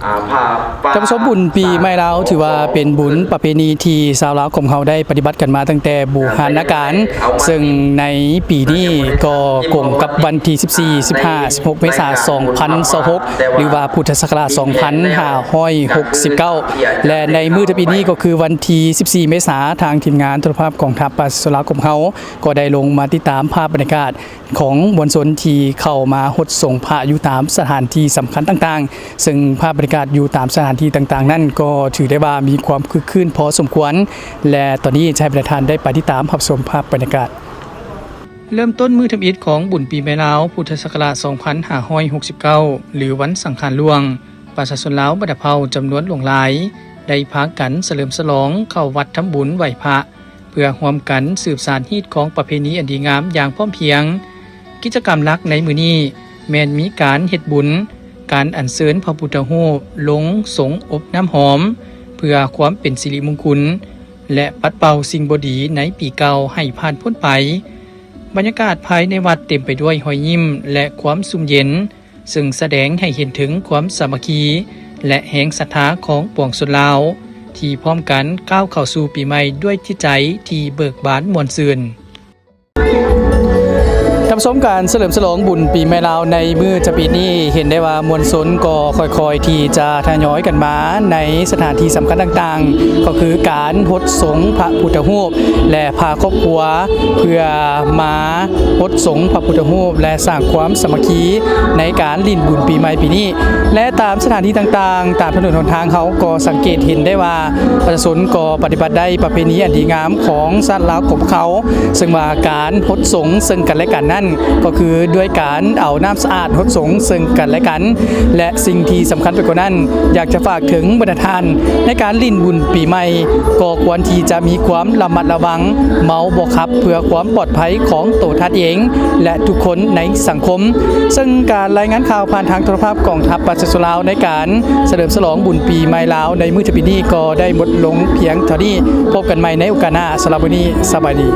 ທ່ານຜູ້ຊົມ, ບຸນປີໃໝ່ລາວ ຖືວ່າເປັນບຸນປະເພນີທີ່ຊາວລາວຂອງເຮົາໄດ້ປະຕິບັດກັນມາຕັ້ງແຕ່ບູຮານນະການ, ເຊິ່ງໃນປີນີ້ກໍກົງກັບວັນທີສິບສີ່ ສິບຫ້າ ສິບຫົກ ເມສາ ສອງພັນຊາວຫົກ ຫຼືວ່າພຸດທະສັກກະລາດ ສອງພັນຫ້າຮ້ອຍຫົກສິບເກົ້າ ແລະ ໃນມື້ທຳອິດນີ້ກໍຄືວັນທີສິບສີ່ ເມສາ, ທາງທີມງານໂທລະພາບກອງທັບປະຊາຊົນລາວຂອງເຮົາ ກໍໄດ້ລົງມາຕິດຕາມພາບບັນຍາກາດ ຂອງມວນຊົນທີ່ເຂົ້າມາຫົດສົງພະຢູ່ຕາມສະຖານທີ່ສຳຄັນຕ່າງໆ, ເຊິ່ງພາບບັນຍາກາດຢູ່ຕາມສະຖານທີ່ຕ່າງໆນັ້ນ ກໍຖືໄດ້ວ່າມີຄວາມຄຶກຄື້ນພໍສົມຄວນ ແລະ ຕອນນີ້ຈະໃຫ້ບັນດາທ່ານໄດ້ໄປຕິດຕາມຮັບຊົມພາບບັນຍາກາດ. ເລີ່ມຕົ້ນມື້ທຳອິດຂອງບຸນປີໃໝ່ລາວ ພຸດທະສັກກະລາດ ສອງພັນຫ້າຮ້ອຍຫົກສິບເກົ້າ ຫຼື ວັນສັງຂານຫຼວງ, ປະຊາຊົນລາວບັນດາເຜົ່າຈຳນວນຫຼວງຫຼາຍ ໄດ້ພາກັນສະເຫຼີມສະຫຼອງເຂົ້າວັດທຳບຸນໄຫວ້ພະ ເພື່ອຮ່ວມກັນສືບສານຮີດຄອງປະເພນີອັນດີງາມຢ່າງພ້ອມພຽງ. ກິດຈະກຳຫຼັກໃນມື້ນີ້ແມ່ນມີການເຮັດບຸນ, ການອັນເຊີນພະພຸດທະຮູບລົງສົງອົບນ້ຳຫອມ ເພື່ອຄວາມເປັນສິລິມຸງຄຸນ ແລະ ປັດເປົ່າສິ່ງບໍ່ດີໃນປີເກົ່າໃຫ້ຜ່ານພົ້ນໄປ. ບັນຍາກາດພາຍໃນວັດເຕັມໄປດ້ວຍຮອຍຍິ້ມ ແລະ ຄວາມຊຸ່ມເຢັນ, ເຊິ່ງສະແດງໃຫ້ເຫັນເຖິງຄວາມສາມັກຄີ ແລະ ແຮງສັດທາຂອງປວງຊົນລາວ ທີ່ພ້ອມກັນກ້າວເຂົ້າສູ່ປີໃໝ່ດ້ວຍຈິດໃຈທີ່ເບີກບານມ່ວນຊື່ນ. ທ່ານຜູ້ຊົມ, ການສະເຫຼີມສະຫຼອງບຸນປີໃໝ່ລາວໃນມື້ທຳອິດນີ້ ເຫັນໄດ້ວ່າມວນຊົນກໍຄ່ອຍໆທີ່ຈະທະຍອຍກັນມາໃນສະຖານທີ່ສຳຄັນຕ່າງໆ, ກໍຄືການຫົດສົງພະພຸດທະຮູບ ແລະ ພາຄອບຄົວ ເພື່ອມາຫົດສົງພະພຸດທະຮູບ ແລະ ສ້າງຄວາມສາມັກຄີໃນການຫຼິ້ນບຸນປີໃໝ່ປີນີ້ ແລະ ຕາມສະຖານທີ່ຕ່າງໆ ຕາມຖະໜົນຫົນທາງ ເຮົາກໍສັງເກດເຫັນໄດ້ວ່າ ປະຊາຊົນກໍປະຕິບັດໄດ້ປະເພນີອັນດີງາມຂອງຊາດລາວຂອງເຮົາ, ເຊິ່ງວ່າການຫົດສົງເຊິ່ງກັນແລະກັນນັ້ນ ກໍຄືດ້ວຍການເອົານ້ຳສະອາດຫົດສົງເຊິ່ງກັນແລະກັນ ແລະ ສິ່ງທີ່ສຳຄັນໄປກວ່ານັ້ນ ຢາກຈະຝາກເຖິງບັນດາທ່ານ ໃນການຫຼິ້ນບຸນປີໃໝ່ ກໍຄວນທີ່ຈະມີຄວາມລະມັດລະວັງ ເມົາບໍ່ຂັບ ເພື່ອຄວາມປອດໄພຂອງໂຕທ່ານເອງ ແລະ ທຸກຄົນໃນສັງຄົມ. ເຊິ່ງການລາຍງານຂ່າວຜ່ານທາງໂທລະພາບກອງທັບປະຊາຊົນລາວ ໃນການສະເຫຼີມສະຫຼອງບຸນປີໃໝ່ລາວໃນມື້ທຳອິດນີ້ ກໍໄດ້ໝົດລົງພຽງເທົ່ານີ້. ພົບກັນໃໝ່ໃນໂອກາດໜ້າ. ສຳລັບມື້ນີ້ ສະບາຍດີ.